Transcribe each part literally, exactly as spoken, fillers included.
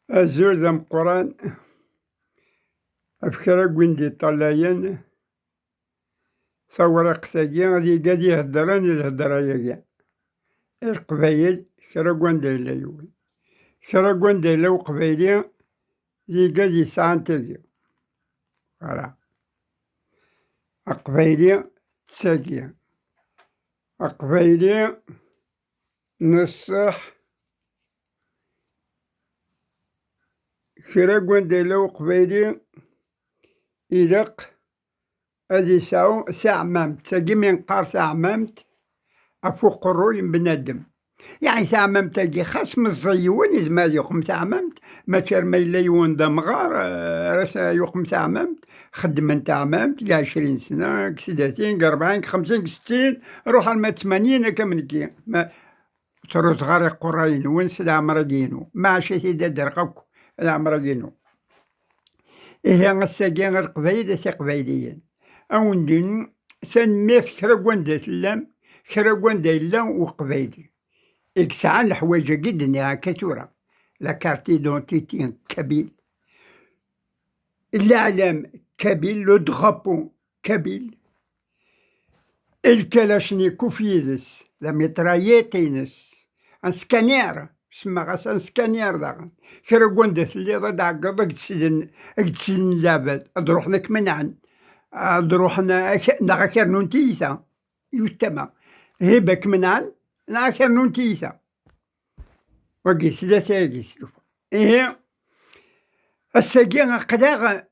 Azul d ameqqran ɣef kra n win d-iṭṭalayen tawriqt-agi, ad yeg ad iheddren i lhedra-agi. I Leqbayel, kra n wanda yella yiwen, kra n wanda yella Uqbayli, ad yeg ad yesɛan tagi. Voilà. Aqbayli d tagi. Aqbayli n ṣṣeḥ, kra n wanda yella Uqbayli, ilaq ad yesɛu taɛmamt. Tagi mi neqqar taɛmamt, ɣef uqerruy n bnadem. Yeɛni taɛmamt-agi, xas meẓẓi yiwen, yezmer ad yuqem taɛmamt, mačči arma yella yiwen d amɣar, eh, ara s-, yuqem taɛmamt. Xeddmen taɛmamt deg ɛecrin sna, deg tlatin, deg rebɛin, deg xemsin, deg settin, ruḥ arma d tmanyin, akka am nekki. Ma ur ttruẓeɣ ara iqerray-nwen s leɛmer-agi-inu. Maɛac ad t-id adreɣ akk leɛmer-agi-inu. Ihi ass-agi a Leqbayel, a Tiqbayliyin, a wen-d-inin tanemmirt kra n wanda tellam, kra n wanda yella Uqbayli i yesɛan leḥwayeǧ-agi d-nniɣ akka tura, la carte d'identité kabyle, l'eɛlam kabyle, le drapeau kabyle, lkalachnikov yid-s, la mitraillette-ines, un scanner, semmaɣ-as un scanner daɣen. Kra n wanda telliḍ ad d-tɛeggeḍ, ad k-d-siden, ad k-d-siden leɛbad, ad ruḥen ad k-menɛen, ad ruḥen ak-, neɣ ad k-rnun tiyita, yiwet tama. Hib ad k-menɛen, neɣ ad k-rnun tiyita. Wagi tlata-agi tlufa. Ihi, ass-agi aql-aɣ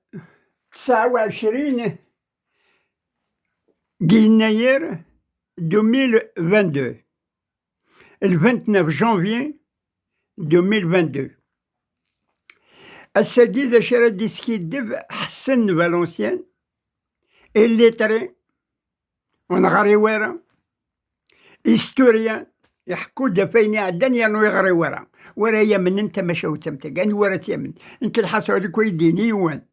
tesɛa u ɛecrin deg yennayer deux mille vingt-deux, le vingt-neuf janvier deux mille vingt-deux. Ass-agi d acu ara d-iskiddeb Ḥsen n Valenciennes, illettré, ur neɣri wara, historien, iḥekku-d ɣef wayen iɛeddan yernu yeɣri wara. Wara yamnen tamacahut am tagi, anwa ara tt-yamen? Nekk lḥaṣun ad k-d-yini yiwen.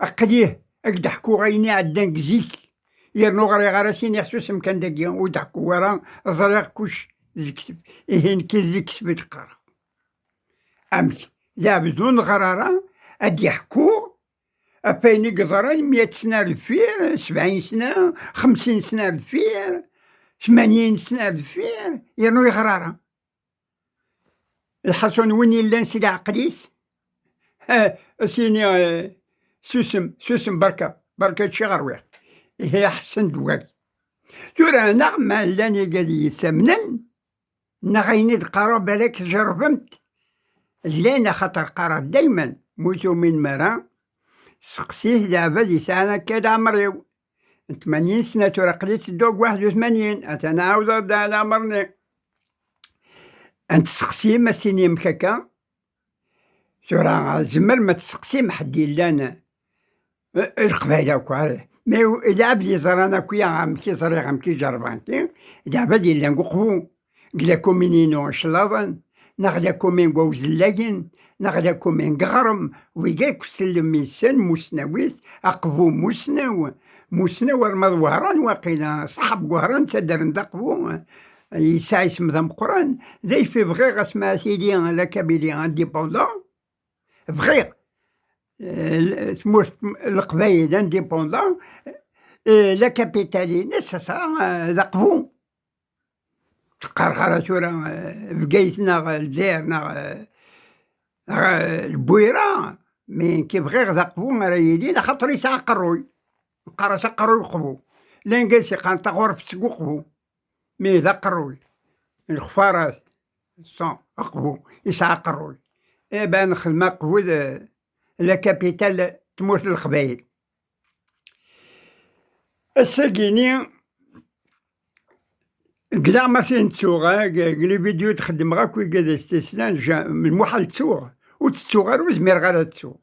Aql-i ad k-d-ḥkuɣ ayen iɛeddan deg zik, yernu ɣriɣ ara s-iniɣ susem kan dagi, ur d-ḥkuɣ ara, ẓriɣ kuc d lekteb. Ihi nekki d lekteb i d-qqareɣ. Amek? D aɛbed ur neɣri ara ad d-yeḥku ɣef wayen i yeḍran meyya sna ar deffir, sebɛin sna, xemsin sna ar deffir, tmanyin sna ar deffir, yernu yeɣri ara. Lḥaṣun win yellan s leɛqel-is, eh, ad s-yini, eh, susem, susem, berka, berka, ččiɣ ṛwiɣ. Ihi ḥsen-d wagi. Tura, neɣ ma llan igad yettamnen, neɣ ayen i d-qqareɣ balak tjerrbemt. Llan, axaṭer qqareɣ daymen, ma ur tuminem ara, seqsit leɛbad yesɛan akka leɛmer-iw. N tmanyin sna tura aql-i ttedduɣ deg waḥed u tmanyin, atan ɛawdeɣ-d leɛmer-nni. Ad n-tseqsim, ad s-tinim akka. Tura, tzemrem ad tseqsim ḥedd yellan, eh, Leqbayel akk, eh, mais lɛebd yeẓran akk, ya, amek i ẓriɣ, amek i jerrbeɣ, nekki, lɛebd yellan deg Uqbu, deg la commune-inu Iclaḍen, neɣ la commune n Wawzellagen, neɣ la commune n Iɣrem, wigi akk sellem yes-sen, Musnawit, Aqbu Musnaw, Musnaw arma d Wehran waqila, ṣṣaḥab n Wehran ttaddren d Aqbu, yesɛa isem d ameqqran. D ayf i bɣiɣ asmi ara tili la Kabylie indépendant, bɣiɣ, eh, tmurt n Leqbayel indépendant, eh, la capitale-ines, ça sera, eh, d Aqbu. Qqareɣ ara tura, eh, Bgayet neɣ, eh, Lezzayer neɣ, eh, neɣ, eh, Lbuyra, mi nekki bɣiɣ d Aqbu ara yilin, axaṭer yesɛa aqerruy. Qqar-as aqerruy Uqbu. Llan gad-s iqqaren taɣurft seg Uqbu. Mi d aqerruy. Lexfarat, sans, Aqbu, yesɛa aqerruy. Eh ben, nexdem Aqbu d, eh, la capitale n tmurt n Leqbayel. Ass-agi-ni, deg leɛmer tin ttuɣ, eh, deg, deg les vidéos d-xeddmeɣ akk igad s tislan, ja-, lmuḥal ttuɣ, ur ttuɣ ara, ur zmireɣ ara ad ttuɣ.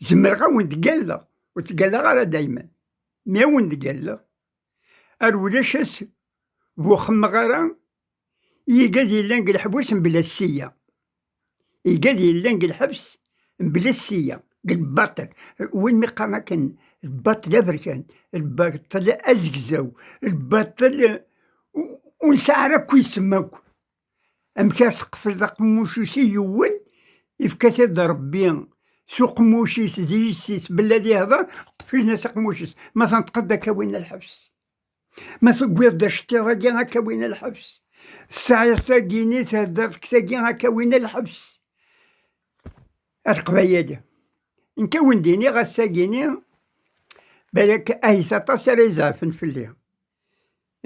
Zemreɣ ad wen-d-ggalleɣ, ur ttgalleɣ ara daymen, mi ad wen-d-ggalleɣ, ar ulac ass bu xemmeɣ ara, igad yellan deg leḥbus mebla ssiya. Igad yellan deg lḥebs mebla ssiya, deg lbaṭel. Win mi qqaren akken lbaṭel aberkan, lbaṭel azegzaw, lbaṭel u-, ur nesɛi ara akk isem akk. Amek ara sqefleḍ aqemmuc-is i yiwen, ifka-t-id Rebbi s uqemmuc-is d yessi-s, belli ad ihder, qeflen-as aqemmuc-is. Ma tenṭqeḍ-d, ad k-awin lḥebs. Ma tewwiḍ-d aceṭṭiḍ-agi, ad k-awin lḥebs. Tesɛiḍ tagini, theddeḍ deg tagi, ad k-awin lḥebs. A Leqbayel, nekk a wen-d-iniɣ ass-agini, balak ahat aṭas ara izeɛfen fell-i.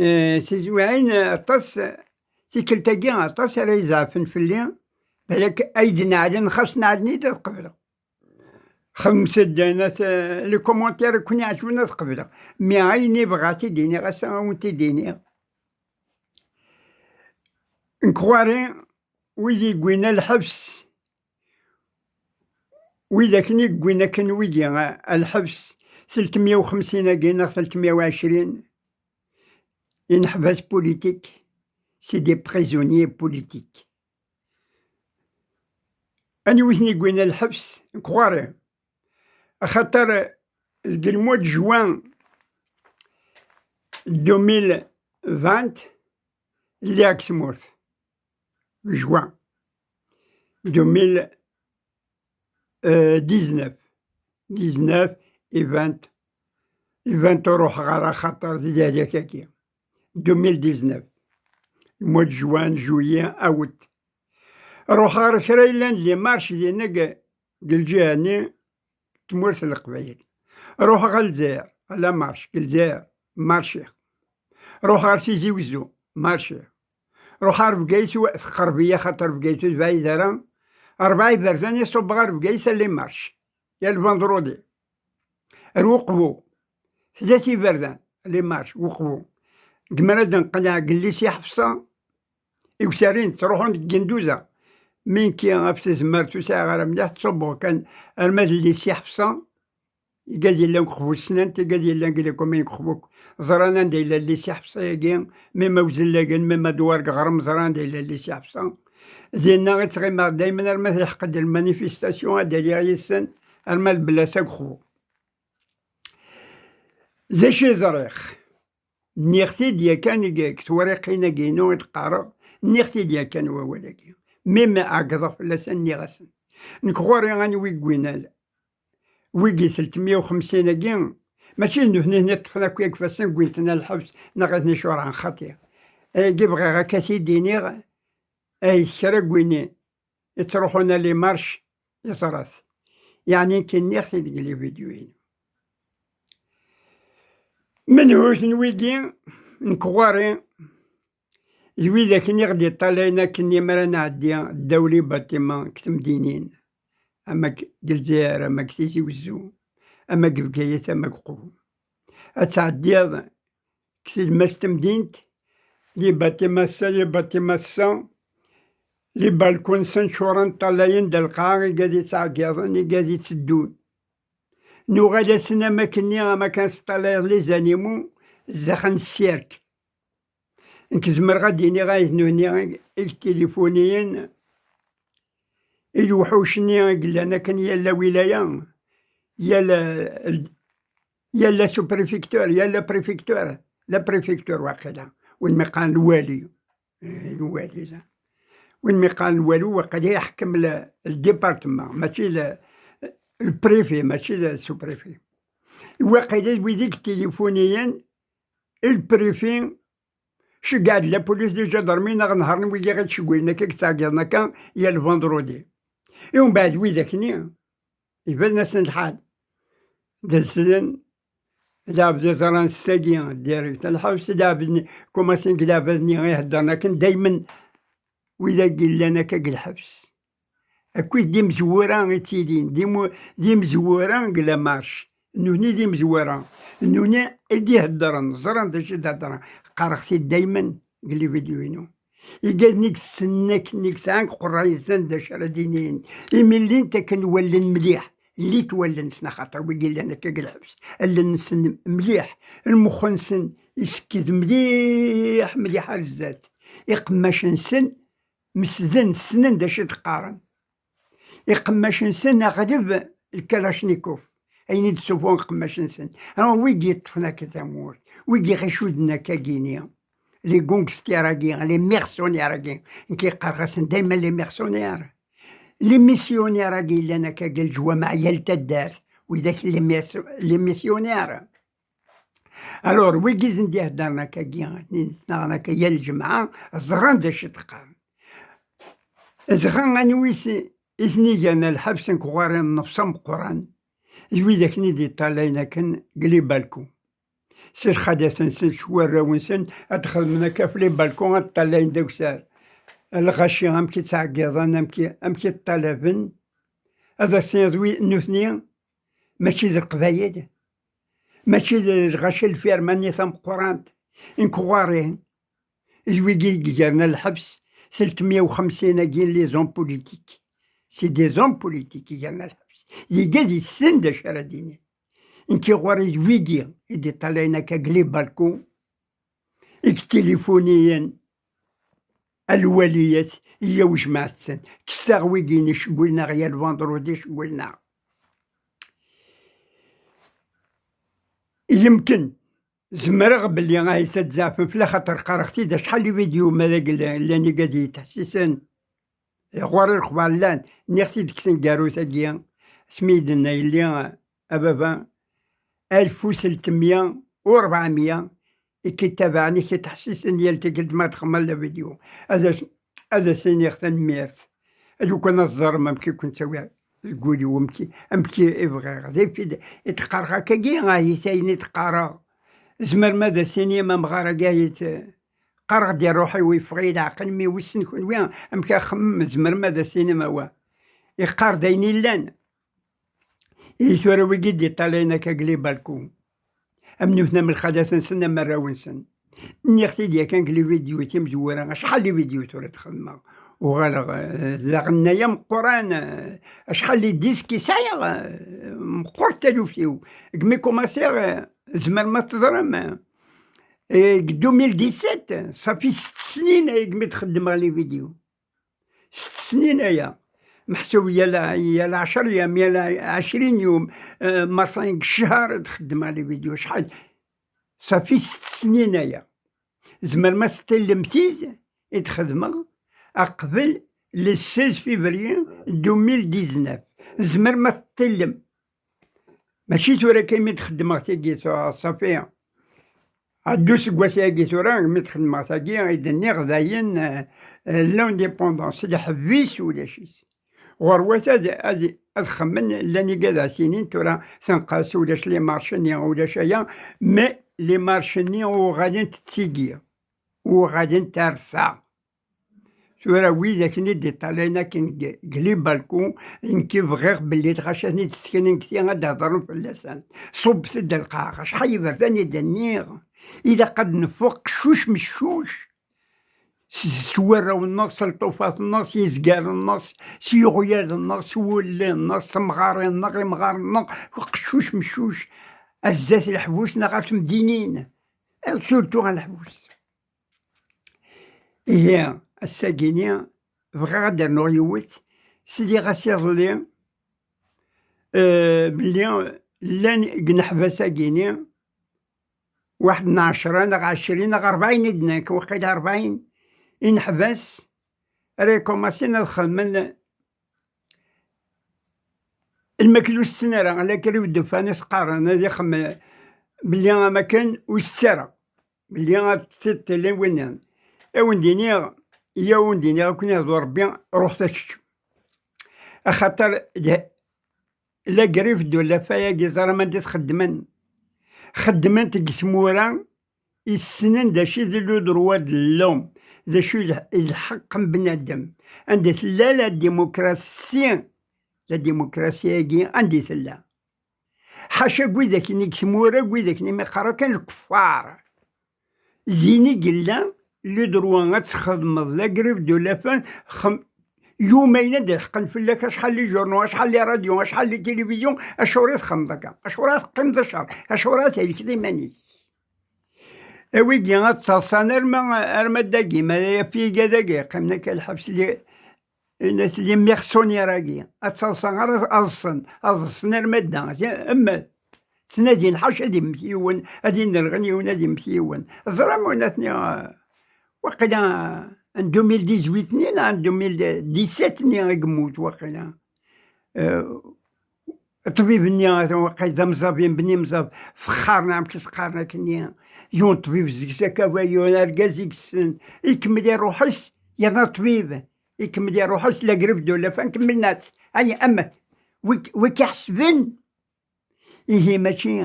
Eh, tizwiɛin aṭas, tikkelt-agi aṭas ara izeɛfen fell-i, balak ay d-neɛlen, xas neɛlen-id ad qebleɣ. Xedmet-d, eh, les commentaires i ken-iɛeǧben ad qebleɣ. Mi ayen i bɣiɣ ad t-id-iniɣ, ass-a a wen-t-id-iniɣ. Nekk ɣur-i wid i yewwin a lḥebs, wid akken i yewwin akken wigi a, a lḥebs, telt mya u xemsin-agi neɣ telt mya u ɛecrin, ineḥbas politik, c'est des prisonniers politiques. Anwi i ten-yewwin a lḥebs? Nekk ɣur-i. Axaṭer deg le mois de juin deux mille vingt, lliɣ deg tmurt. Deg juin deux mille dix-neuf. Dix-neuf et vingt. Et vingt ur ruḥeɣ ara, axaṭer di lehlak-agi. Deux mille dix-neuf. Le mois de juin, juillet, août. Ruḥeɣ ɣer kra yellan les marches dinna deg, deg lǧiha-nni, tmurt n Leqbayel. Ruḥeɣ ɣer Lezzayer, la marche, deg Lezzayer, marchiɣ. Ruḥeɣ ɣer Tizi Wezzu, marchiɣ. Ruḥeɣ ɣer Bgayet, teqreb-iyi axaṭer Bgayet ur tebɛid ara. Rebɛa iberdan i ṣubbeɣ ɣer Bgayet, les marches. Yal vendredi. Ar Uqbu. Tlata iberdan, les marches, Uqbu. Deg mi ara d-neqleɛ deg lycée Ḥefṣa, i usarin ttruḥun deg Genduza. Mi nekki ɣef tezmert ur sɛiɣ ara mliḥ, ttṣubbuɣ kan arma d lycée Ḥefṣa. Igad yellan deg Uqbu ssnen-t, igad yellan deg la commune n Uqbu ẓran anda yella lycée Ḥefṣa-agi, même Awzellagen, même Adwar deg Ɣrem ẓran anda yella lycée Ḥefṣa. Dinna i ttɣimeɣ daymen arma tleḥq-d lmanifestation, ad d-aliɣ yid-sen arma d Bellas deg Uqbu. D acu i ẓriɣ? Nniɣ-t-id yakan deg, deg tewriqin-agi-inu i d-qqareɣ, nniɣ-t-id yakan wawal-agi. Mi ɛeggḍeɣ fell-asen, nniɣ-asen. Nekk ɣur-i anwi i yewwin al-, wigi telt mya u xemsin-agi, mačči d nutni i ṭṭfen akk ifassen, wwin-ten ɣer lḥebs, neɣ ad ten-icureɛ xaṭi. Ayagi bɣiɣ akka t-id-iniɣ, ay kra n win yettruḥun à les marches, yeẓra-t. Yeɛni nekk nniɣ-t-id deg les vidéos-inu. Menhu-ten wigi? Nekk ɣur-i d wid akken i ɣ-d-iṭṭalayen akken mi ara nɛeddi ddaw les bâtiments deg temdinin, ama deg Lezzayer, ama deg Tizi Wezzu, ama deg Bgayet, ama deg Uqbu. Ad tɛeddiḍ deg tlemmast n temdint, les bâtiments ass-a, les bâtiments ass-a, les balcons-nsen ččuren, ṭṭalayen-d lqaɛa, igad yettɛeggiḍen, igad yetteddun. Nuɣal-asen am akkenni, am akken teṭṭalayeḍ les animaux zdaxel n ssirk. Nekk zemreɣ ad d-iniɣ ayen nutni i yetilifuniyen, i lewḥuc-nni i yellan akken yal lwilaya, yal, yal sous-préfecture, yal préfecture, la préfecture waqila, win mi qqaren lwali, eh, lwali, la. Win mi qqaren lwali, waqila iḥkem le, le département, mačči le, le préfet, mačči le sous-préfet. Waqila d wid i yetilifuniyen i le préfet, ceggeɛ-d la police, les gendarmes, neɣ nehṛen wigi i ɣ-ittceggilen akka, i yettɛeggiḍen akka, yal vendredi. I umbeɛd widak-nni, iban-asen lḥal. D slen, lɛebd iẓran s tagi, direct lḥebs, lɛebd-nni, kumasin deg lɛebd-nni iheddren akken, daymen widak yellan akka deg lḥebs. Akkit d imezwura i ttilin, d imu-, d imezwura deg la marche. Nutni d imezwura. Nutni i d-iheddren, ẓran d acu i d-heddren. Qqareɣ-t-id daymen deg les vidéos-inu. Igaden i yessnen akken i yesɛan deg uqerray-nsen d acu ara d-inin. Imi llint akken wallen mliḥ. Llit wallen-nsen, axaṭer wigi yellan akka deg lḥebs, allen-nsen mliḥ, lmux-nsen isekked mliḥ, mliḥ ar zdat. Iqemmac-nsen mesden, ssnen d acu i d-qqaren. Iqemmac-nsen aɣleb lkalachnikov, ayen i d-ssufun iqemmac-nsen. Alors, wigi yeṭṭfen akka tamurt, wigi ɣ-icudden akka gini, les gangsters-agi, les mercenaires-agi, nekk qqareɣ-asen dayma les mercenaires. Limisyunir-agi yellan akka deg leǧwameɛ yal taddart, widak limis- limisyunir. Alors, wigi i sen-d-iheddren akkagi, ttnaɣen akka yal lǧemɛa, ẓran d acu i d-qqaren. Dɣa anwi i s- i ten-igan lḥebs n kɣari n nnefs ameqqran, d widak i d-iṭṭalayen akken deg les balcons. S lxalat-nsen, s warraw-nsen, ad d-xedmen akka ɣef les balcons, ad ṭṭalayen d awsar. Lɣaci, amek i ttɛeggiḍen, amek i, amek i ṭṭalaben. Ad as-tiniḍ wi nutni, mačči d Leqbayel, mačči d lɣaci n lfirma-nni tameqqrant, n kɣari, d wigi i igerna lḥebs, telt mya u xemsin-agi n les hommes politiques. C'est des hommes politiques i igerna lḥebs. D igad yessen d acu ara d-inin. Nekk ɣur-i d wigi i d-iṭalayen akka deg les balcons, i yetilifuniyen a lwaliyat, yyaw jemɛet-ten, kkset-aɣ wigi-nni, cewwlen-aɣ yal vendredi, cewwlen-aɣ. Yemken, zemreɣ belli ahat ad tzeɛfem fell-i, axaṭer qqareɣ-t-id acḥal n vidéo ma d agla-, llan igad yettḥessisen. Ɣur-i lexbar llan, nniɣ-t-id deg taneggarut-agi, asmi i d-tenna yelli, a baba, alef u telt mya u rebɛemya i k-ittabaɛen, i k-ittḥessisen yal tikkelt ma txedmeḍ la vidéo. Ad as-, ad as-iniɣ tanemmirt. Lukan ad teẓrem amek i ken-ttawiɣ deg wul-iw, amek i, amek i bɣiɣ. D ayen i d-, i d-qqareɣ akkagi, ahat ayen i d-qqareɣ. Tzemrem ad as-tinim amɣar-agi, ahat, qqareɣ-d i ṛṛuḥ-iw, yeffeɣ-iyi leɛqel, mi wissen kenwi amek axemmem, tzemrem ad as-tinim awal. Iqqar-d ayen illan. Ihi tura wigi d-iṭalayen akka deg les balcons, am nutni, am lxalat-nsen, am arraw-nsen. Nniɣ-t-id yakan deg les vidéos timezwura, acḥal n les vidéos tura d-xedmeɣ. Uɣaleɣ, eh, d aɣennay ameqqran, eh, acḥal n les disques i sɛiɣ, eh, meqqret taluft-iw. Deg mi kumaṣiɣ, eh, tzemrem ad teẓrem, eh, deg deux mille dix-sept, ṣafi sett snin aya deg mi d-xeddmeɣ les vidéos. Sett snin aya. Meḥsub yal, yal ɛecra yam, yal ɛecrin yum, eh, mertayen deg ccher i d-xeddmeɣ les vidéos. Acḥal? Ṣafi sett snin aya. Tzemrem ad teṭṭillem tid i d-xedmeɣ aqbel le seize février deux mille dix-neuf. Tzemrem ad teṭṭillem. Mačči tura kan mi d-xeddmeɣ tigi, tura ṣafi. Ɛeddu useggas-agi tura, mi d-xeddmeɣ tagi, i d-nniɣ dayen, eh, eh, l'indépendance, leḥbis ulac-it. Ɣur wat ad, ad, ad xemmen, llan igad ad s-inin tura, tenqes, ulac les marches-nni, ulac aya, mais les marches-nni uɣalent d tigi, uɣalent ar ta. Tura widak i d-iṭalayen akken deg, deg les balcons, nekk bɣiɣ belli lɣaci ad ten-id-sseknen deg ti ad d-hedren fell-asen. Ṣubbet-d lqaɛa, acḥal iberdan i d-nniɣ. Ilaq ad neffeɣ qeccuc meccuc. S, s warraw-nneɣ, s lṭufat-nneɣ, s yizgaren-nneɣ, s, s yiɣyal-nneɣ, s wulli-nneɣ, s temɣarin-nneɣ, imɣaren-nneɣ, qeccuc meccuc. Ar zdat leḥbus neɣ ɣer temdinin. Surtout ɣer leḥbus. Ihi, ass-agi-ni, bɣiɣ ad d-rnuɣ yiwet, sliɣ-as iḍelli, eh, belli llan deg ineḥbas-agi-ni waḥed n ɛecra neɣ ɛecrin neɣ rebɛin i d-nnan, waqila rebɛin ineḥbas ara ikumasin ad xedmen lmakla ur setten ara, la grève de la faim i s-qqaren, ad ixemmem belli amakan ur sett ara. Belli ad t-id-tili winna. A wen-d-iniɣ, ya wen-d-iniɣ, ad ken-ihdu Rebbi, ruḥet ad teččem. Axaṭer d, la grève de la faim-agi, ẓram anda i t-xeddmen. Xeddmen-t deg tmura issnen d acu i d le droit de l'homme, d acu i d, i d lḥeqq n bnadem. Anda tella la démocratie, la démocratie-agi, anda i tella? Ḥaca n widak-nni deg tmura, n widak-nni mi qqareɣ kan lkeffar. Din i yella le droit ad txedmeḍ la grève de la faim, xem-, yumayen ad d-ḥeqqen fell-ak acḥal les journaux, acḥal les radios, acḥal les télévisions, acuɣer i txedmeḍ akka? Acuɣer ara teqqimeḍ acar? Acuɣer ara thelkeḍ iman-ik? A wigi ad ttaḍsan arma, arma dagi, ma d afyag-a dagi, qqimen akka lḥebs li, Inna-t les mercenaires-agi, ad ttaḍsan ara ad ḍsen, ad ḍsen arma d da. Ama ttnadin ḥaca ad immet yiwen, ad innerɣen yiwen, ad immet yiwen. Teẓram win atni, ah, waqila, ah, N deux mille dix-huit-nni neɣ n deux mille dix-sept-nni i yemmut waqila. Eh, ṭṭbib-nni, atan waqil d amẓabi, n Bni Mẓab, fexxar neɣ amek i s-qqaren akkenni. Yiwen ṭṭbib seg-s akka, yiwen argaz i yessen, ikemmel iruḥ-is, yerna ṭṭbib, ikemmel iruḥ-is, la grève de la faim, kemmlen-as. Ay, amat, wi k-, wi k-iḥesben? Ihi mačči,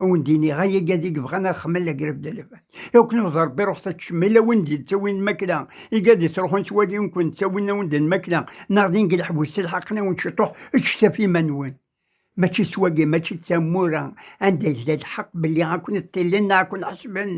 a wen-d-iniɣ, ay agad i yebɣan ad xemmen la grève de la faim. Akken ur d Rebbi, ruḥet ad teččem, illa win d-yettawin lmakla, igad yettruḥun ttwalin-ken, ttawin-awen-d lmakla, neɣ din deg leḥbus, telḥaqen-awen ciṭuḥ, eččet ɣef iman-nwen. Mačči s wagi, mačči d tamura, anda yella lḥeqq belli ad ken-ṭṭilen neɣ ad ken-ḥesben.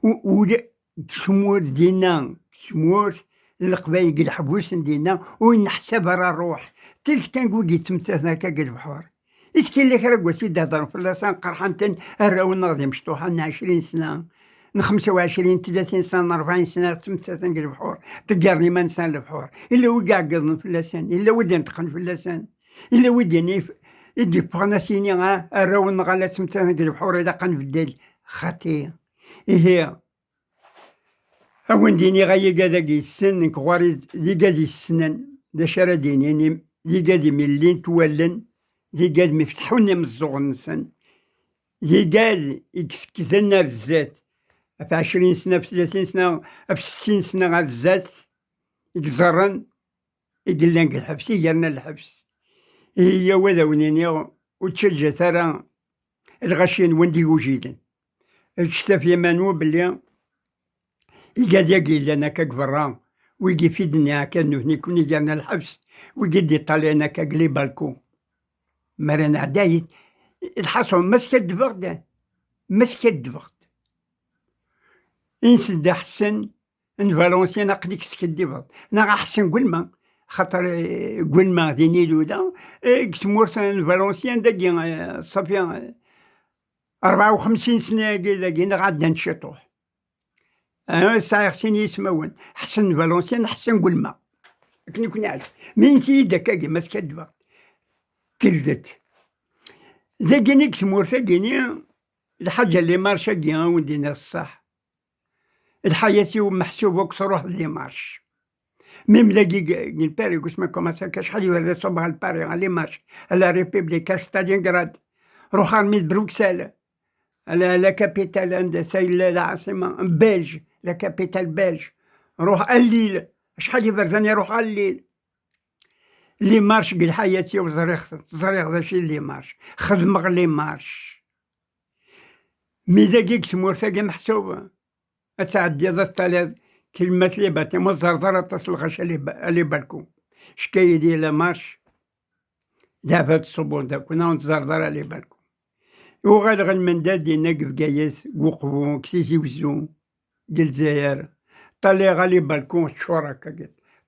U-, ula deg tmurt dinna, deg tmurt n Leqbayel deg leḥbus n dinna, ur neḥsab ara rruḥ. Tilt kan deg wigi yettmettaten akka deg lebḥur. Is killa kra n wass i d-hedren fell-asen, qerḥen-ten arraw-nneɣ d imecṭuḥen n ɛecrin sna, n xemsa u ɛecrin, tlatin sna, n rebɛin sna, ttmettaten deg lebḥur, ḍeggren iman-nsen ɣer lebḥur. Illa wi iɛeggḍen fell-asen, illa wi d-ineṭqen fell-asen, illa wi d-inif-, i d-yeffɣen ad s-yini, "Ah, arraw-nneɣ ala ttmettaten deg lebḥur, ilaq ad nbeddel." Xaṭi. Ihi, a wen-d-iniɣ ay igad-agi yessen, nekk ɣur-i d igad yessnen d acu ara d-inin, im-, d igad imi llin wallen, d igad mi fetḥen imeẓẓuɣen-nsen, d igad i yessekden ar zdat, ɣef ɛecrin sna, ɣef tlatin sna, ɣef settin sna ar zdat, i iẓerren, i yellan deg lḥebs, i yerna lḥebs. Ihi, yaw ad awen-iniɣ, ur ttaǧǧat ara lɣaci-nwen d igujilen. Ǧǧet ɣef yiman-nwen belli igad-agi yellan akka deg berra, wigi i d-nniɣ akka d nutni i ken-igan lḥebs, wigi d-iṭalayen akka deg les balcons. Mi ara nɛedda, lḥaṣun, ma skaddbeɣ-d, ma skaddbeɣ-d. Insen-d aḥessen, n Valenciennes aql-ik teskiddibeḍ. Neɣ aḥessen n Gulma, xaṭer, eh, Gulma din i luleɣ, eh, deg tmurt n Valenciennes dagi, eh, ṣafi, eh, rebɛa u xemsin sna-agi dagi, neɣ ɛeddant ciṭuḥ. Eh, sɛiɣ sin yismawen, Ḥsen n Valenciennes, Ḥsen n Gulma. Akken i ken-iɛǧeb. Mi nti-yi-d akkagi, ma skaddbeɣ-d. Teldet. Dagini deg tmurt-agini, lḥaǧa les marches-agi, a wen-d-iniɣ ṣṣeḥ. Lḥayat-iw meḥsub akk truḥ d les marches. Même dagi deg, deg Paris, deg wasmi commencé, acḥal iberdan ṣubbeɣ ɣer Paris, ɣer les marches, à la République, à Stalingrad, ruḥ armi d Bruxelles, à la, la capitale, anda tella la عاصمة, belge, la capitale belge, ruḥ à Lille, acḥal iberdan iruḥ à Lille. Les marches deg lḥayat-iw ẓriɣ-tent, ẓriɣ d acu i les marches, xedmeɣ les marches. Mi dagi deg tmurt-agi meḥsub, ad tɛeddiḍ, ad teṭṭaliḍ kelmat les bâtiments, ur teẓẓareḍ ara aṭas lɣaci à les ba-, à les balcons. Cka yili la marche, d aɛfad ṣubun dakuna, ur teẓẓareḍ ara les balcons. Uɣaleɣ lmendad dinna deg Bgayet, deg Uqbu, deg Tizi Wezzu, deg Lezzayer. Ṭṭalayeɣ à les balcons, ččur akka.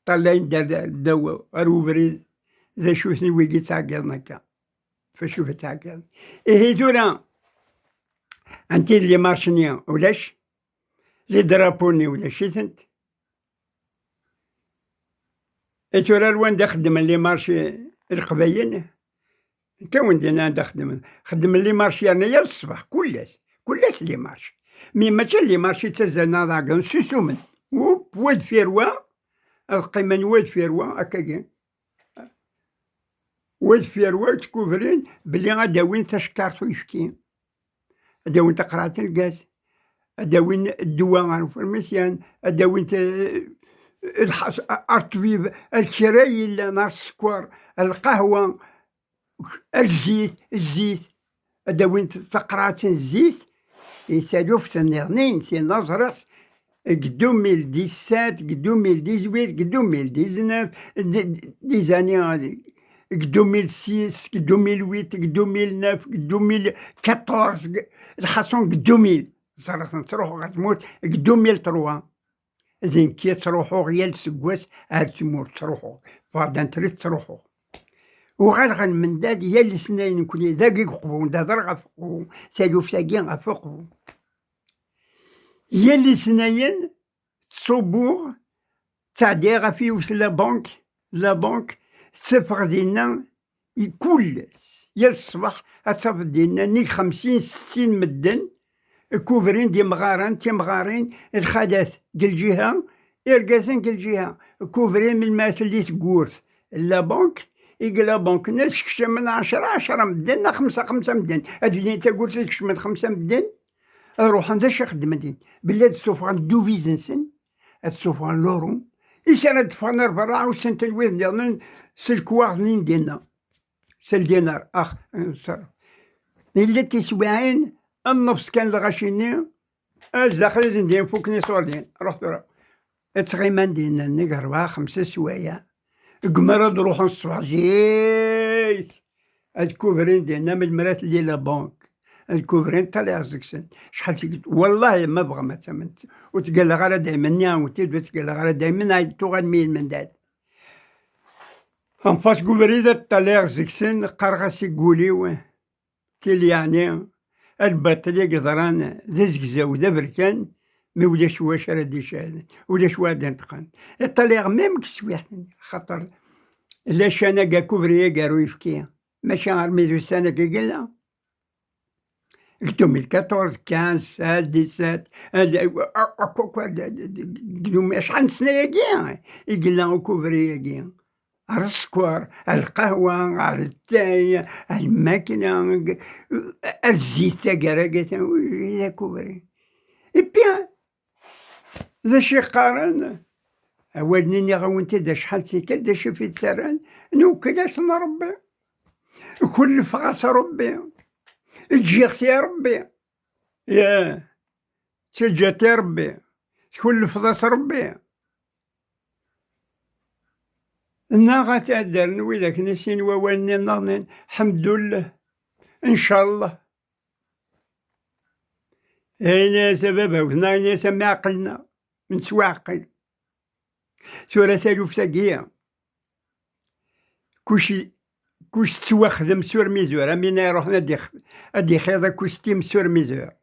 Ṭṭalayen-d ar, ddaw ar ubrid, d acu-ten wigi ttɛeggiḍen akka. F acu i ttɛeggiḍen? Ihi tura, anti les marches-nni? Ulac. Les drapeaux-nni ulac-itent. I tura ar wanda xeddmen les marches Leqbayel? Nekk a wen-d-iniɣ anda xeddmen. Xeddmen les marches yerna yal ṣṣbeḥ, kul ass, kul ass les marches. Mi mačči les marches i ttazzalen ad ɛeggren, susumen. Wup, wa deffir wa, ad qqimen wa deffir wa, akkagi. Wa deffir wa ttkubrin belli ad d-awin tacekkart uyefki, ad d-awin taqerɛet n lgaz, ad d-awin ddwa ɣer ufarmasyan, ad d-awin, eh, lḥas-, ar ṭṭbib, ar kra yellan, ar sskeṛ, ar lqahwa, ar zzit, zzit, ad d-awin taqerɛet n zzit, i taluft nniḍen, tinna ẓriɣ-tt deg deux mille dix-sept, deg deux mille dix-huit, deg deux mille dix-neuf, d-, d-, des années, deg deux mille six, deg deux mille huit, deg deux mille neuf, deg deux mille quatorze, deg, lḥaṣun deg deux mille. Ẓriɣ-ten ttruḥu ɣer tmurt deg deux mille trois. D nekk i ttruḥuɣ yal seggas ar tmurt, ttruḥuɣ. Ffɣeɣ-d ɣer tret, ttruḥuɣ. Uɣaleɣ ɣer lmendad yal letnayen nekkni, dagi deg Uqbu, d-hedreɣ ɣef Uqbu, taluft-agi ɣef Uqbu. Yal letnayen ttṣubbuɣ, ttɛeddiɣ ɣef yiwet la banque, la banque, ttafeɣ dinna i kul ass, yal ṣṣbeḥ ad tafeḍ dinna nnig xemsin, settin medden, kubrin d imɣaren, timɣarin, lxalat deg lǧiha, irgazen deg lǧiha. Kubri, melmi ara telli tewwurt n la banque, i deg la banque-nni ad skecmen ɛecra, ɛecra medden, neɣ xemsa, xemsa medden. Ad d-lin tawwurt ad skecmen xemsa medden, ad ruḥen d acu ixeddmen din? Belli ad d-suffɣen dduviz-nsen, ad suffɣen l'euro. Is ara d-ffɣen ar berra, ɛussen-ten wid nniḍen s lekwaɣeḍ-nni n dinna, s ldinar, ax, nṣerref. Yella tiswiɛin, nnefs kan lɣaci-nni, ad daxel ad ndin fukken iṣurdiyen. Ruḥ tura. Ad tɣiman dinna nnig rebɛa, xemsa swayeɛ. Deg mi ara d-ruḥen ṣṣbeḥ zik, ad kubrin dinna melmi ara telli la banque. Ad kubrin, ṭṭalayeɣ seg-sen. Acḥal seg, wallahi ma bɣam ad tamen. Ur ttgalleɣ ara daymen, nniɣ-awen-t-id, ur ttgalleɣ ara daymen, ay tuɣal mi yelmend ad. Anfas deg ubrid ad ṭṭalayeɣ seg-sen, qqareɣ-as i wul-iw. Tili yeɛni, lbaṭel i yeḍran d azegzaw d aberkan, mi ulac wacu ara d-icehden, ulac wa d-ineṭqen. Iṭṭalayeɣ même deg teswiɛt-nni, xaṭer lacan-agi akubri-agi ar uyefki, mačči armi d ussan-agi i yella. Deg deux mille quatorze, quinze, seize, dix-sept, acḥal n sna-agi i yella ukubri-agi? Ar sskeṛ, ar lqahwa, ar ttay, ar lmakla, ar zzit taggara, d akubri. Et puis, d acu i qqaren? Awal-nni nniɣ-awen-t-id acḥal d tikkelt, d acu i t-id-ttarran? Nwekkel-asen Ṛebbi. Kullfeɣ-as Ṛebbi. Ǧǧiɣ-t i Ṛebbi. Yah. Teǧǧiḍ-t i Ṛebbi. Tkullfeḍ-as Ṛebbi. Neɣ ad ttɛeddaren widak nni sin wawal-nni nniḍen, ḥemdullah, ncallah. Ayen-as a baba-w, neɣ ayen-as a mmi ɛqel-nneɣ, nettwaɛqel. Tura taluft-agi, kuc, kuc tettwaxdem sur mesure, am win iruḥen ad ix-, ad ixiḍ akustim sur mesure.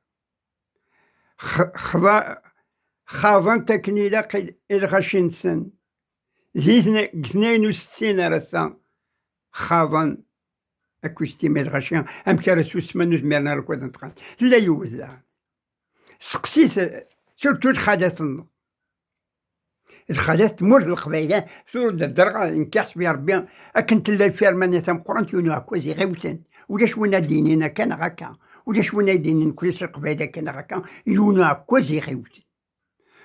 X-, xḍa-, xaḍen-t akken ilaq i, i lɣaci-nsen. Di tna-, deg tnayen u settin ar ass-a, xaḍen akustim i lɣaci, amek ara susmen, ur zmiren ara akk ad neṭqen. Tella yiwet daɣen. Seqsit, surtout lxalat-nneɣ. Lxalat n tmurt n Leqbayel, tura d-ddreɣ, nekk ḥesbi Rebbi, akken tella lfirma-nni tameqqrant, yiwen uɛekkaz iɣiwten. Ulac win ad d-yinin akka neɣ akka. Ulac win ad d-yinin nekkni si Leqbayel akka neɣ akka. Yiwen uɛekkaz iɣiwten.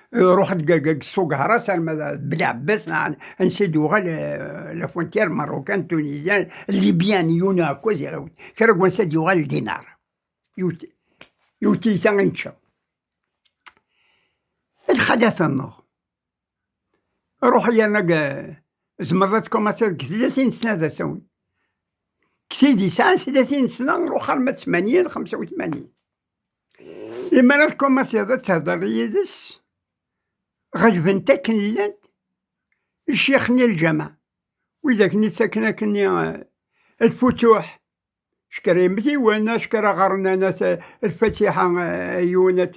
Ruḥ deg, deg, deg Ṣugar-as arma d Belɛebbas, neɣ ansi d-yuɣal, eh, la frontière marocaine, tunisienne, libyenne, yiwen uɛekkaz iɣiwten. Kra n wansi ad d-yuɣal ldinar. Yiwet, yiwet tiyita i nečča. Lxalat-nneɣ. Ruḥ yerna deg, tzemreḍ ad tkumaṣiḍ deg tlatin sna d asawen. Deg tid yesɛan tlatin sna, ruḥ arma d tmanyin, xemsa u tmanyin. Imi ara tkumaṣiḍ ad tehdeṛ yid-s, ɣelben-t akken llant ccix-nni n lǧameɛ, widak-nni ttaken akkenni, eh, lfutuḥ, Cekra imtiwen, cekra ɣren-as lfatiḥa, eh, yiwen ad,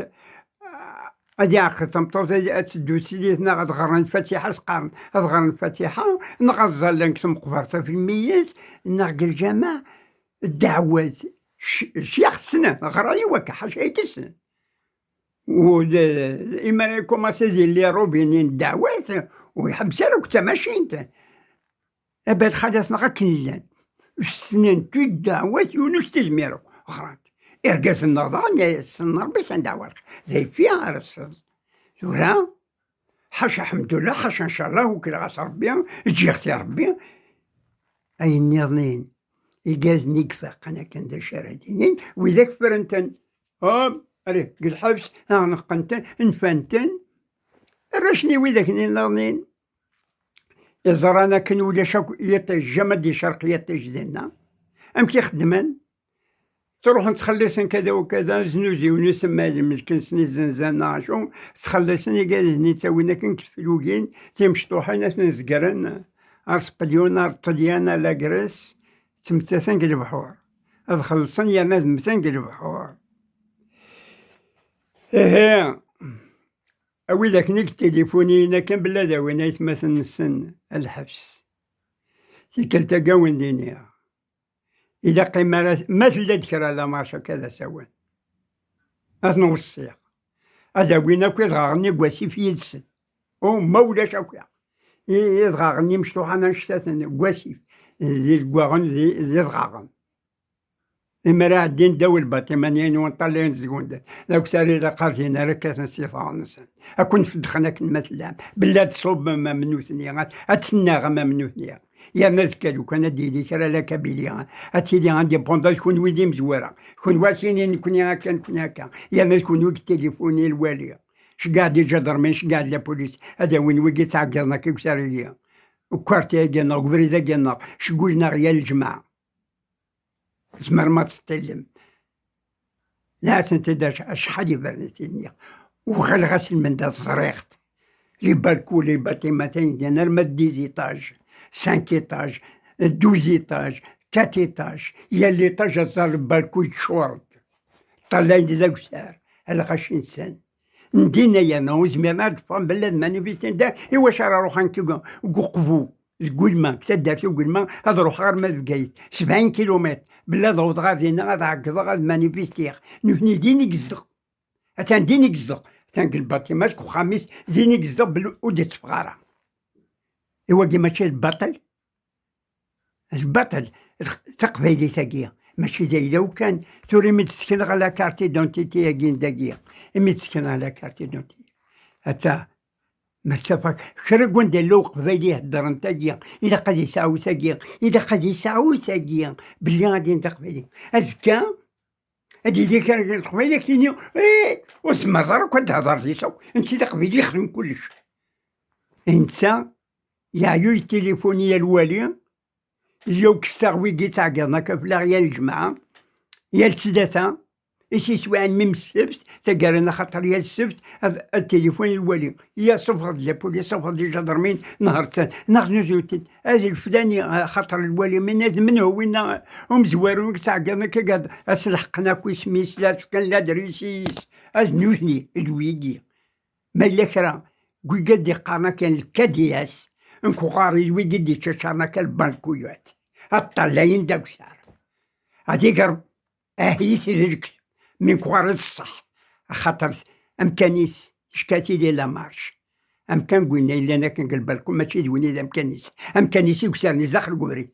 ad iɛqel tameṭṭut, ad, ad teddu teslit, neɣ ad ɣren lfatiḥa, s qqaren, ad ɣren lfatiḥa, neɣ ad ẓallen deg tmeqbert ɣef lmeyyet, neɣ deg lǧameɛ, ddeɛwat, c-, cyax ssnen, ɣran i wakka, ḥaca i k-ssnen. U d, imi ara ikumaṣi ad yili rubini n ddeɛwat, ur iḥebbes ara akk d tamacint. Abad xalat-nneɣ akken llan. Ssnen-t-id ddeɛwat, yiwen ur s-tezmir akk. Ɣran-t. Irgazen-nneɣ daɣen, ssnen Ṛebbi s anda wal. D ayeffi ara s-, tura, ḥaca ḥemdullah, ḥaca ncallah, ukleɣ-as Ṛebbi, ǧǧiɣ-t i Ṛebbi. Ayen nniḍen, igaden i ifaqen akken d acu ara d-inin, widak ffren-ten. Hum, ari, deg lḥebs, neɣ neqqen-ten, nfan-ten. Arrac-nni widak nniḍen, iẓran akken ulac akk yiṭij, jamais d-icerq yiṭij dinna. Amek i xeddmen? Ttruḥen ttxellisen kada u kada, znuziwen isemmaden, melken-sen izenzan neɣ acu, ttxellisen igaden-nni, ttawin akken deg teflugin, timecṭuḥin ad ten-zegren, ar Spenyul, ar Ṭelyan, ar Lagres, ttmettaten deg lebḥur. Ad xellṣen yerna ad mmten deg lebḥur. Ihi, a widak-nni i yetilifuniyen akken belli ad awin aytmaten-nsen lḥebs. Tikkelt-agi a wen-d-iniɣ, ilaq imi ara, ma tella-d kra la marche akka d asawen, ad ten-weṣṣiɣ. Ad awin akk idɣaɣen-nni deg wasif yid-sen. U ma ulac akk ya. I-, idɣaɣen imecṭuḥen annect-aten deg wasif, d ilgwaɣen d, d idɣaɣen. Imir ɛeddin ddaw lbaṭima-nni n wanṭalayen seg undad. D akessar ilaq ar din ara kkaten s iḍarren-nsen. Ad ken-feddxen akken ma tellam. Bella ad tṣubbem am nutni, ad, ad tennaɣem am nutni. Yerna azekka lukan ad d-yili kra la Kabylie, ad tili indépendant, d kunwi d imezwura. Kunwi ad tini nekni akka, nekni akka. Yerna d kunwi i yetilifuni lwali. Ceggeɛ-d iǧadarmin, ceggeɛ-d la police. Ad awin wigi ttɛeggiḍen akka deg usarag-agi. Deg ukwarti-agi-nneɣ, deg ubrid-agi-nneɣ, ceggulen-aɣ yal lǧemɛa. Tzemrem ad teṭṭillem. Nniɣ-asent-id ac-, acḥal iberriten-nni. Uɣaleɣ-as lmend ad ẓriɣ-t. Les balcons, les bâtiments, ayen gan arma dix étages, cinq étages, douze étages, quatre étages. Yal étage ad ẓer lbalku yeččur-d. Ṭṭalayen d akessar, a lɣaci-nsen. Ndin aya, neɣ ur zmiren ad ffɣen belli ad manifestin da, i wacu ara ruḥen deg, deg uqbu, deg Ulma, deg taddart Ugelma, ad ruḥeɣ arma d Bgayet, sebɛin kilumitr, belli ad awḍeɣ ar dinna, ad ɛeggḍeɣ, ad manifestiɣ. Nutni din i yezdeɣ. Atan din i yezdeɣ. Atan deg lbaṭima, deg uxxam-is, din i yezdeɣ, belli ur d-itteffeɣ ara. I wagi mačči d lbaṭel? Lbaṭel, lx-, taqbaylit-agi, mačči d ayla-w kan, tura imi d-sekneɣ la carte d'identité-agi n dagi, imi d-sekneɣ la carte d'identité. Atta, ma ttafak, kra n wanda yella uqbayli iheddren tagi, ilaq ad yesɛu tagi, ilaq ad yesɛu tagi, belli ad yini d aqbayli. Azekka, ad yili kra n leqbayel ad k-yini, eh, ur tezmireḍ ara akk ad d-thedreḍ yes akk, netta d aqbayli yexdem kullec. Netta, yeɛyu yetilifuni yal wali, yya-w kkseɣ wigi ttɛeggiḍen akka fell-aɣ yal lǧemɛa, yal ttlata, i s-yeswiɛen mi m ssebt, taggara-nni axaṭer yal ssebt, ad, ad tilifun lwali. Yya sufɣet-d la police, sufɣet-d ijadarmin, nehṛet-ten, neɣ nuzun-ten. Ad lflani, axaṭer lwali, mi nna d menhu winna umezwaru i yettɛeggiḍen akka, ad, ad s-leḥqen akk isem-is, la fkan ladris-is, ad nutni, d wigi. Ma yella kra, deg wigi d-iqqaren akken lkadiyas, nekk uɣar-i d wigi d-iččačaren akka lbankuyat. Ad ṭṭalayen d akessar. Ad iger, ahi-t d lkes, mi nekk uɣar-i d ṣṣeḥ. Axaṭer amkan-is, yecka-t-id i la marche. Amkan n winna yellan akken deg lbalku, mačči d win i d amkan-is. Amkan-is i yessarnen zdaxel n ubrid.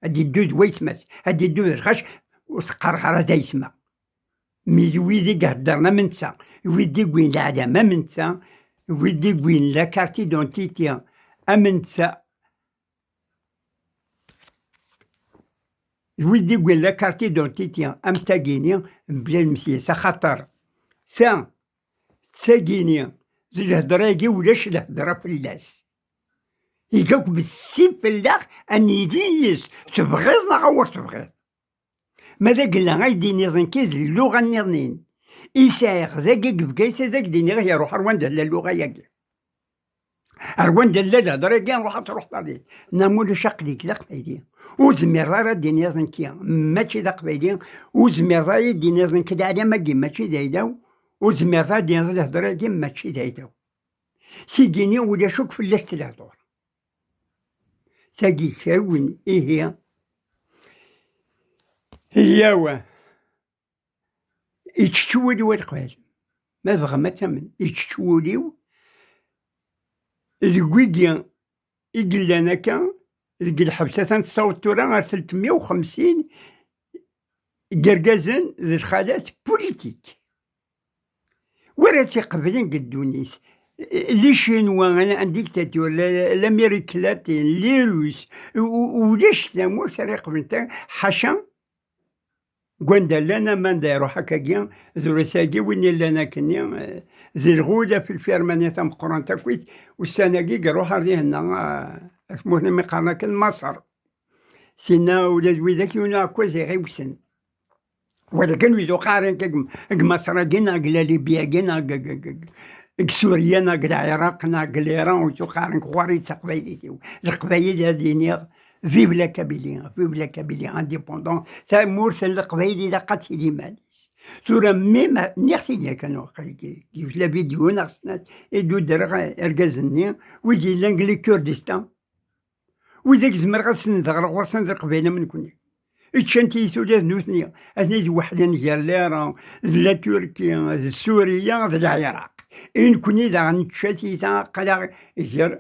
Ad d-iddu d waytma-s, ad d-iddu d lxac, ur s-qqareɣ ara d aytma. Mi d wid i iheddren am netta, wid i yewwin leɛlam am netta, wid i yewwin la carte d'identité am netta, wid i yewwin la carte d'identité am tagini, mebla lmesyas, axaṭer ta d tagini, d lhedra-agi ulac lhedra fell-as. Iga-k bessif fell-aɣ ad nili yis, tebɣiḍ neɣ ur tebɣiḍ. Ma d agella ay d-iniḍen ki d lluɣa nniḍen i sɛiɣ dagi deg Bgayet, ad ak-d-iniɣ, ihi ruḥ ar wanda tella lluɣa-yagi. Ar wanda tella lhedra-agi, ruḥ ad truḥeḍ ar din. Neɣ ma ulac aql-ik d aqbayli. Ur zmireḍ ara ad d-iniḍ nekki mačči d aqbayli, ur zmireḍ ara ad d-iniḍ nekk d aɛlam-agi mačči d ayla-w, ur zmireḍ ara ad d-iniḍ lhedra-agi mačči d ayla-w. Tigini ulac akk fell-as lehdur. Tagi kawin, ihi. Yyaw. Iččečč wul-iw a leqbayel. Ma tebɣam ad tamen, iččečč wul-iw deg wigi i yellan akka, deg lḥebs atan tessaweḍ tura ar telt mya u xemsin n yergazen d lxalat politik. Wara tt-iqeblen deg ddunit. Les Chinois, un dictateur, la, l'Amérique latine, les Russes, u-, u-, ulac tamurt ara iqeblen ta-, ḥaca deg wanda llan, ama anda iruḥ akkagi, drus-agi win illan akkenni, eh, d lɣula fi lfirmani tameqqrant akkit, ussan-agi iruḥ ar dihenna, eh, ar tmurt mi qqaren akken Maṣer. Tinna ula d widak yiwen uɛekkaz iɣiwsen. Walakin wid uqaren deg, deg Maṣer-agi, neɣ deg la Libye-agi, neɣ deg, deg, deg, deg Surya, neɣ deg Lɛiraq, neɣ deg Liran, wid uqaren deg ɣur-i d taqbaylit-iw. D Leqbayel ad iniɣ, vive la Kabylie, vive la Kabylie indépendant. Tamurt n Leqbayel ilaq ad tili iman-is. Tura, mi ma, nniɣ-t-id yakan, waqil, deg, deg la vidéo neɣ snat, i d-udreɣ irgazen-nni, wid yellan deg le Kurdistan. Widak zemreɣ ad sendɣeɣ ɣur-sen d Leqbayel am nekni. Ččan tiyita ula d nutni, atni d weḥlen gar Liran, d la Turki, d Suriya, d Lɛiraq. I nekkni daɣen nečča tiyita, aql-aɣ gar,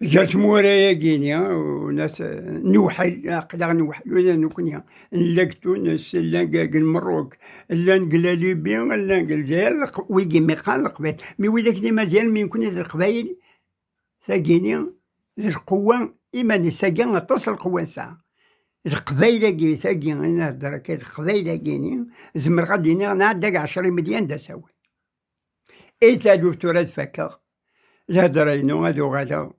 gar tmura-agi-ni, u nas-, newḥel, aql-aɣ newḥel ula d nekkni. Llan deg Tunes, llan deg, deg Lmerruk, llan deg la Libye, llan deg Lezzayer, leq-, wigi mi qqaren Leqbayel. Mi widak d Imaziɣen, mi nekkni d Leqbayel, tagini d lqewwa iman-is, tagi aṭas n lqewwa nesɛa. D Leqbayel-agi, tagi i nhedder akka, d Leqbayel-agi-ni, zemreɣ ad d-iniɣ nɛedda deg ɛecra imelyun d asawen. I taluft tura ad fakeɣ lhedra-inu, ad uɣaleɣ.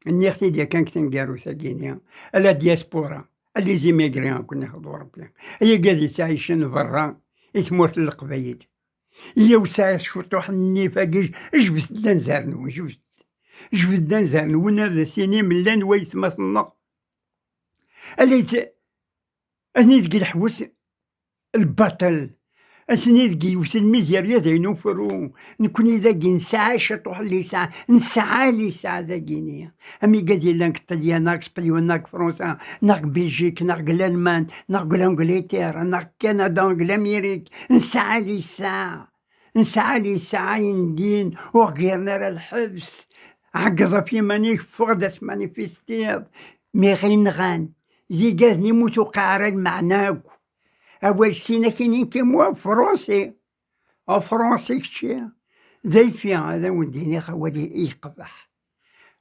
Nniɣ-t-id yakan deg taneggarut-agi-ni, a la diaspora, a les immigrés, akk nniɣ d Uṛebbi. Ay agad yettɛicen berra i tmurt n Leqbayel. Yyaw sɛiɣ cwiṭuḥ n nnif-agi, j-, jbet-d anzar-nwen, jbet. Jbet-d anzar-nwen, ad as-inim llan waytmaten-nneɣ. Ala yett-, atni deg leḥbus lbaṭel. Atni deg yiwet n lmizirya d ayen ufru. Nekkni dagi nesɛa ciṭuḥ n lisaɛ, nesɛa lisaɛ dagini. Am igad yellan deg Ṭelyan, neɣ deg Spanyul, neɣ deg Fransa, neɣ deg Belgique, neɣ deg Lalman, neɣ deg l'Angleterre, neɣ deg Canada, deg l'Amérique. Nesɛa lisaɛ. Nesɛa lisaɛ ayen din, ur ɣ-giren ara lḥebs. Ɛeggeḍ ɣef yiman-ik, ffeɣ-d ad tmanifestiḍ. Mi ɣ-inɣan, d igad-nni mu tuqiɛ ara lmeɛna akk. Awal sin akinin ki moi français. En français kečči. D ayfi, ad awen-d-iniɣ awal i, i yeqbeḥ.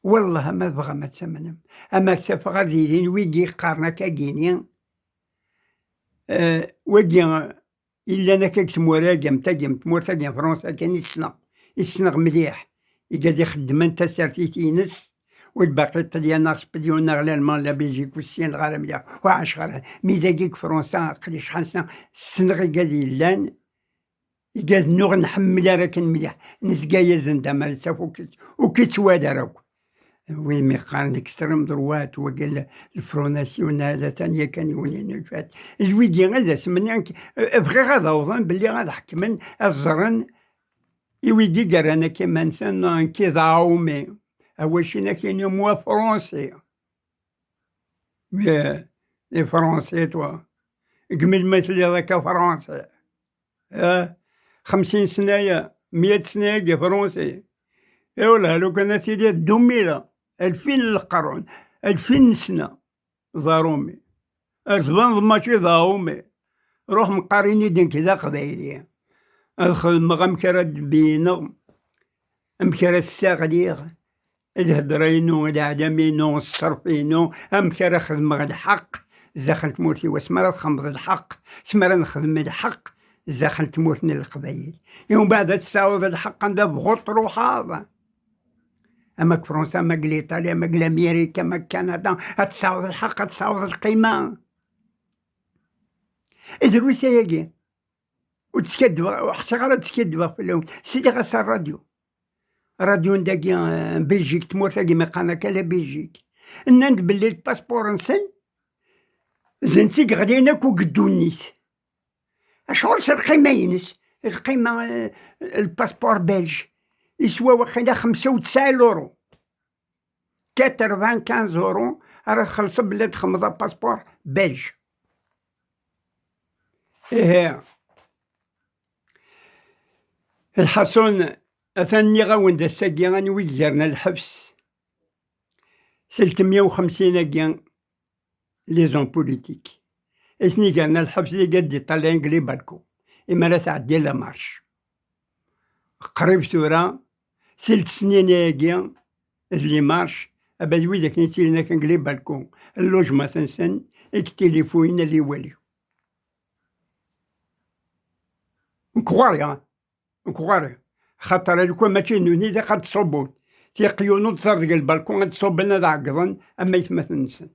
Wallah, ama tebɣam ad tamnem, ama ad tafeɣ ad ilin wigi qqaren akka gini. Eh, wagi, illan akka deg tmura-agi, am tagi, am tmurt-agi n Fransa kan i ssneɣ, i ssneɣ mliḥ. Igad ixeddmen tasertit-ines, u lbaqi Ṭelyan neɣ Spanyul neɣ Lalman, la Belgique, ur ssineɣ ara mliḥ, ur ɛaceɣ ara. Mi dagi deg Fransa, aql-i acḥal sna, ssneɣ igad yellan, igad-nneɣ ur nḥemmel ara akken mliḥ, nezga-yasen d amalsaf, ur k-, ur k-ittwali ara akk. Wid mi qqaren l'extrême droite, wagi l-, le Front National, atan yakan yiwen yenulfa-t. D wigi ad as-mnen, bɣiɣ ad awḍen belli ad ḥekmen, ad ẓren i wigi yerran akka iman-nsen, nekki d aɛumi. Awacin ak-yini moi français. Mais, les Français, toi. Deg melmi telliḍ akka Français? Ah, xemsin sna-ya, meyya sna-yagi Fransi. Iwelha lukan ad tiliḍ deux mille, alfin n leqrun, alfin n sna, d aṛumi. Ar tbaneḍ mačči d aṛumi. Ruḥ meqqar ini-d nekk d aqbayli. Ad xedmeɣ amek ara d-beyneɣ, amek ara ssaɣliɣ lhedra-inu, leɛlam-inu, ṣṣerf-inu, amek ara xedmeɣ lḥeqq zdaxel n tmurt-iw. Asmi ara txedmeḍ lḥeqq, asmi ara nexdem lḥeqq zdaxel n tmurt n Leqbayel, i umbeɛd ad tesɛuḍ lḥeqq anda bɣuḍ truḥeḍ. Ama deg Fransa, ama deg l'Italie, ama deg l'Amérique, ama deg Canada, ad tesɛuḍ lḥeqq, ad tesɛuḍ lqima. Drus ayagi. Ur d-skaddbeɣ, ur ḥṣiɣ ara d-skaddbeɣ fell-awen. Sliɣ-as ar ṛṛadyu. Ṛṛadyu n dagi, eh, n Belgique, tmurt-agi mi qqaren akka la Belgique. Nnan-d belli lpaspuṛ-nsen, d netta i yeɣlin akk deg ddunit. Acuɣer s lqima-ines? Lqima, eh, lpaspuṛ belge, yeswa waqila xemsa u tesɛin luṛu. Quatre-vingt-quinze euros ara txellṣeḍ belli ad txedmeḍ apaspuṛ belge. Ihi, lḥaṣun, atan nniɣ-awen-d ass-agi anwa i yerna lḥebs, telt meyya u xemsin-agi, les hommes politiques. Asmi i yerna lḥebs, deg ad d-iṭalayen deg les balcons, imi ara tɛeddi la marche. Qrib tura, telt snin ayagi, d les marches, abad wid akken i ttilin akken deg les balcons, lluǧmat-nsen, i yetilifuyen ad iwali. Nekk ɣur-i, nekk ɣur-i. Xaṭer lukan mačči d nutni, ilaq ad d-ṣubbun. Tiqyun ur teẓẓar deg lbalkun, ad d-ṣubben, ad ɛeggḍen am aytmaten-nsen.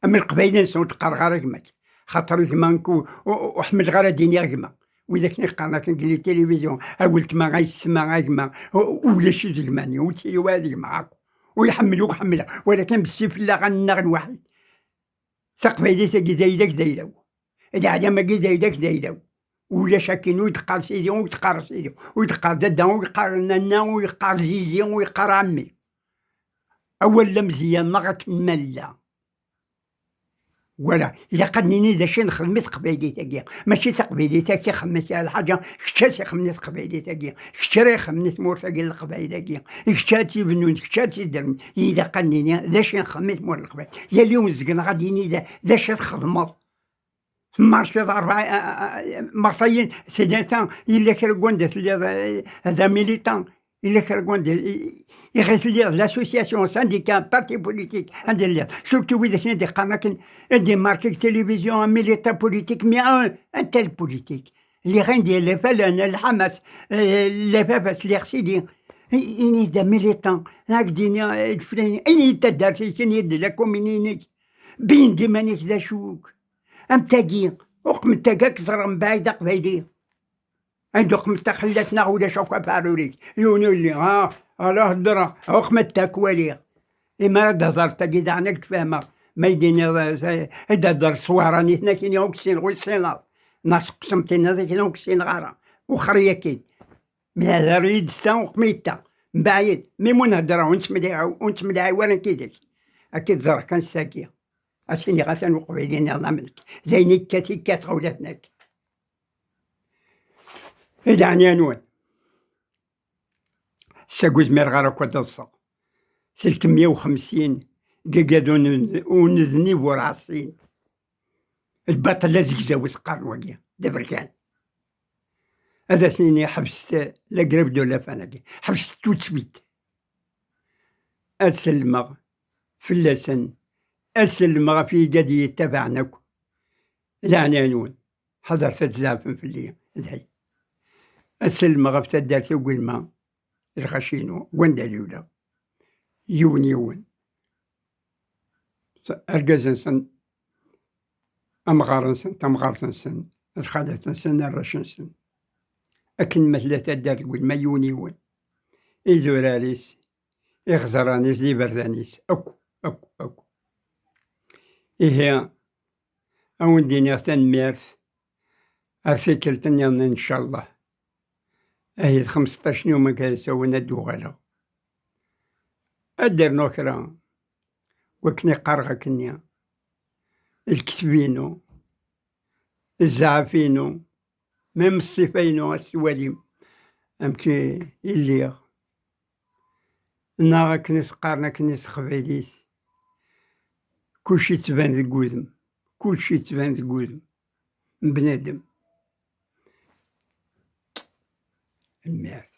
Am leqbayel-nsen, ur d-qqareɣ ara gma-k. Xaṭer gma-k ur, ur, ur ḥemmleɣ ara ad d-iniɣ gma. Wid akken i qqaren akken deg les télévisions, a weltma, a yessetma, a gma, u-, ulac i d gma-nni, ur ttili wara d gma akk. Ur iḥemmel, ur ḥemmleɣ, walakin bessi fell-aɣ ad nnaɣ lwaḥid. Taqbaylit-agi d ayla-k d ayla-w. Leɛlam-agi d ayla-k d ayla-w. Ulac akken ur d-qqar sidi, ur d-qqar sidi, ur d-qqar dadda, ur d-qqar nanna, ur d-qqar zizi, ur d-qqar ɛemmi. Awal d ameẓyan neɣ akken ma nella. Voilà, ilaq ad nini d acu i nxeddem i teqbaylit-agi. Mačči d taqbaylit-agi ixemmen kra lḥaǧa, kečč ad tt-ixemmen i teqbaylit-agi, kečč ara ixemmen i tmurt-agi n leqbayel-agi, kečč ad tt-ibnun, kečč ad tt-iddren. Ilaq ad nini d acu i nxeddem i tmurt n leqbayel. Yal yiwen seg-neɣ ad d-yini d, d acu i txedmeḍ. Martial d ṛebɛa, a, a, a, Marseillais, c'est des temps, yella kra n wanda telliḍ, eh, d amilitan, yella kra n wanda, i, i, iɣi telliḍ, l'association, syndicat, parti politique, anda telliḍ. Surtout widak i d-iqqaren akken, ad d-imark deg télévision, un militant politique, mais un, un tel politique. Lliɣ indi, la falan, lḥamas, eh, la baba-s, lliɣ sidi. I, ini-d amilitan, ad ak-d-ini, eh, d flan, ini-d taddart-ik, ini-d la commune-inek. Binn-d iman-ik d acu-k. Am tagi, uqmet tagi ad k-ẓreɣ mbaɛid aqbayli. Ad uqmet taxellat neɣ ulac akk afaɛrur-ik. Yiwen ur yelli, ha, ala heddreɣ, uqmet akk waliɣ. Imi ara d-hedreḍ tagi daɣen ad k-fehmeɣ. Ma i d-tiniḍ, eh, ad d-hedreḍ s wehran-iten akkin ur k-ssineɣ ur ssineɣ. Neɣ seqsem tiniḍ akkin ur k-ssineɣ ara. Wexxer-iyi akkin. Mi hder yid-s ta uqmi ta. Mbaɛid, mi mu nhedreɣ ur nettemlaɛi, ur nettemlaɛi wara nekk yid-k. Akka i d-ẓreɣ kan s tagi. Ad s-iniɣ atan uqbayli nniḍen am nekk. D ayen ikkat, ikkat ɣawlat nekk. I leɛnaya-nwen. Sag ur zmireɣ ara akk ad d-ḍseɣ. Telkem meyya u xemsin, gagad ur n-, ur nednib ur ɛṣin. Lbaṭel d azegzaw i s-qqaren wagi, d aberkan. Ad asen-ini ḥebset la grève de la faim-agi, ḥebset tout de suite. Ad sellmeɣ fell-asen, ad sellmeɣ ɣef yigad i yi-yettabaɛen akk. Leɛnaya-nwen, ḥadret ad tzeɛfem fell-i, dayi. Ad sellmeɣ ɣef taddart-iw n Welma, lɣaci-inu, n wanda luleɣ. Yiwen yiwen. Argaz-nsen, amɣar-nsen, tamɣart-nsen, lxalat-nsen, arrac-nsen. Akken ma tella taddart deg welma yiwen yiwen. Idurar-is, iɣeẓran-is, d iberdan-is, akk, akk, akk. Ihi, a wen-d-iniɣ tanemmirt, ar tikkelt nniḍen, ncallah. Ahi d xemseṭṭac n yum akka d asawen ad d-uɣaleɣ. Ad d-rnuɣ kra, wakken i qqareɣ akkenni, lketb-inu, zzɛaf-inu, même ṣṣifa-inu, ad s-twalim amek i, i lliɣ. Neɣ akken i s-qqaren akken i s teqbaylit, kulci yettban deg wudem, kulci yettban deg wudem n bnadem. Lmert.